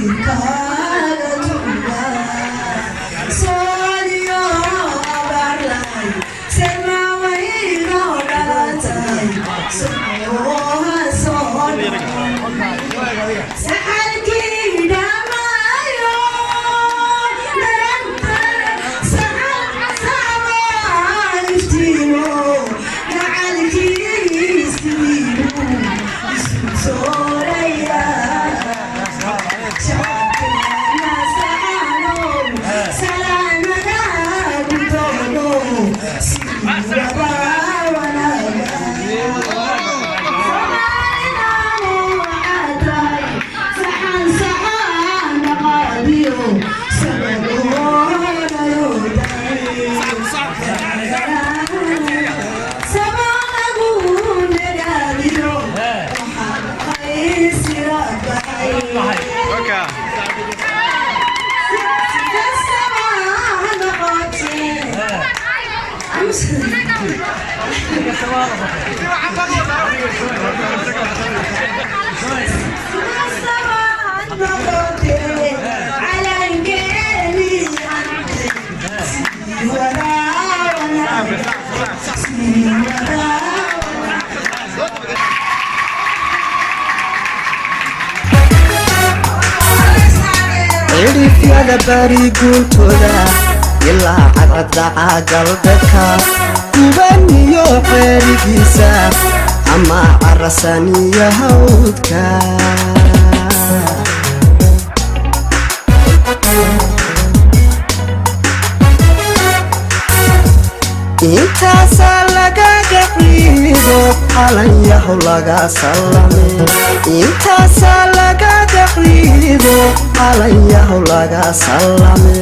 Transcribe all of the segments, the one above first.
Siirkaaga tuuga sooliyo abaarlay semawaynoo dhalatay soha soo saxalkii dhamaayo saxaliftiimo gacalkiisiibu isu sooraya shacabkeena saxano salaamada gudoono siwada wanaaga. Soomaalinamu waxaa tahay saxan saxan dhaqaadiyo sababoonayo dahay sabanagu nagaadiyo waxaan qaysira bahay sida samaa noqotee. Sida samaa noqotee calankeeni sii wadaa wanaaga sii wadaa. Cidhifyada bari guuntooda ilaa cadcaddaca galbeedka, gubaniyo xeerigiisa ama carasaniyo hawdka. Intaasaa lagaga ciido calanyahu laga sallame, intaasaa lagaga ciido calanyahu laga sallame.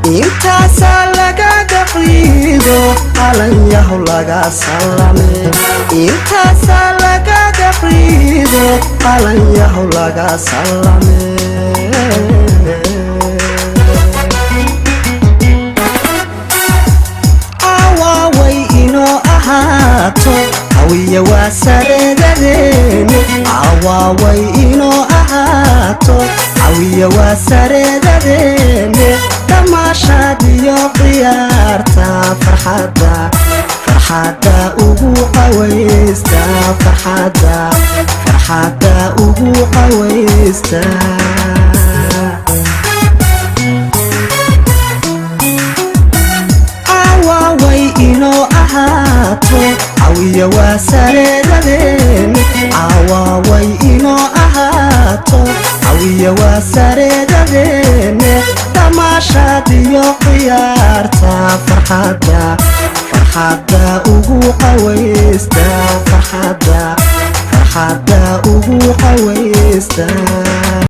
Intaasaa lagaga ciido calanyahu laga sallame, intaasaa lagaga ciido calanyahu laga sallame. Cawaaway inoo ahaato hawiya waa sareedadeene, cawaaway inoo ahaato hawiya waa sareedadeene. Damaashaad iyo ciyaarta farxadda farxadda ugu qawaysta, farxadda farxadda ugu qawaysta. Cawaaway inoo ahaato cawiya waa sareedadeene, cawaaway inoo ahaato cawiya waa sareedadeene. Damaashaad iyo ciyaarta farxadda farxadda ugu qawaysta, farxadda farxadda ugu qawaysta.